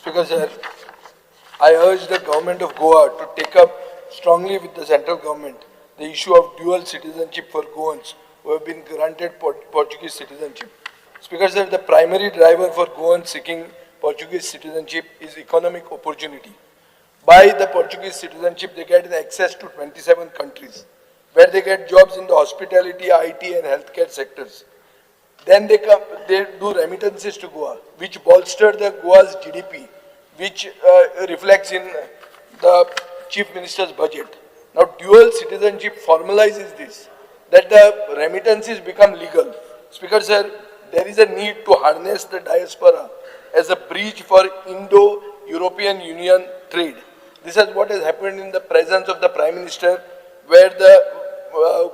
Speaker sir, I urge the government of Goa to take up strongly with the central government the issue of dual citizenship for Goans who have been granted Portuguese citizenship. Speaker sir, the primary driver for Goans seeking Portuguese citizenship is economic opportunity. By the Portuguese citizenship, they get access to 27 countries where they get jobs in the hospitality, IT and healthcare sectors. Then they come, they do remittances to Goa, which bolster the Goa's GDP, which reflects in the Chief Minister's budget. Now, dual citizenship formalizes this, that the remittances become legal. Speaker sir, there is a need to harness the diaspora as a bridge for Indo-European Union trade. This is what has happened in the presence of the Prime Minister, where the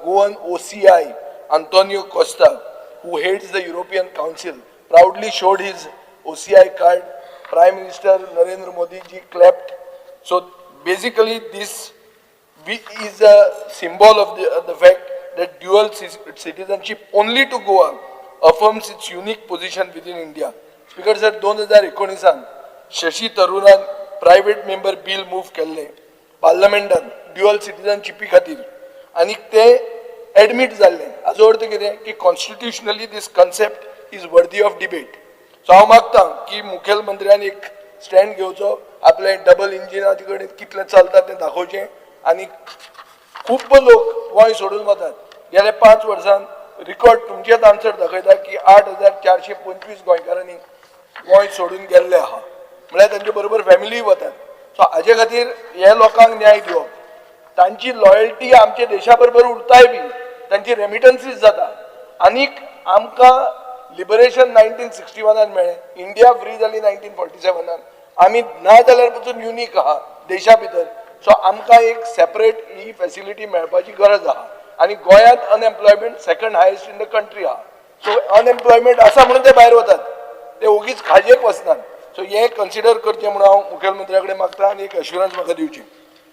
Goan OCI, Antonio Costa, who heads the European Council, proudly showed his OCI card. Prime Minister Narendra Modi ji clapped. So basically, this is a symbol of the fact that dual citizenship only to Goa affirms its unique position within India. Speaker sir, 2019 Shashi थरूरान private member bill move केल्लें पार्लमेंटान dual सिटीजनशिपी खातीर आनी ते admit जाल्लें. हाजो अर्थ कितें की constitutionally this concept is worthy of debate. So हांव मागता की मुखेलमंत्र्यान एक स्टँड घेवचो, आपलें डबल इंजिनाचे कडेन कितलें चलता तें दाखोवचें आनी खूब लोक गोंय सोडून वतात. गेल्या 5 वर्सांत रिकॉर्ड तुमचेच आन्सर दाखयता की 8425 गोंयकारांनी गोंय सोडून गेल्ले आहा, म्हळ्यार तांचे बरोबर फॅमिलीय वतात. सो हाजे खातीर हे लोकांक न्याय दिवप, तांची लॉयल्टी आमच्या देशा बरोबर उरताय बी, तांची रेमिटन्सीस जाता आनीक आमकां लिबरेशन 1961 मेळ्ळें, इंडिया फ्री जाली 1947. आमी ना जाल्यार पसून युनीक आहा देशा भितर. सो आमकां एक सेपरेट ही फॅसिलिटी मेळपाची गरज आहा आनी गोंयांत unemployment second highest in the country आहा. सो अनएम्प्लॉयमेंट आसा म्हणून ते भायर वतात, ते ओगीच खाजेक वचनात. सो हें कन्सिडर करचें म्हणून हांव मुखेलमंत्र्या कडेन मागता आनी एक अश्युरन्स म्हाका दिवची.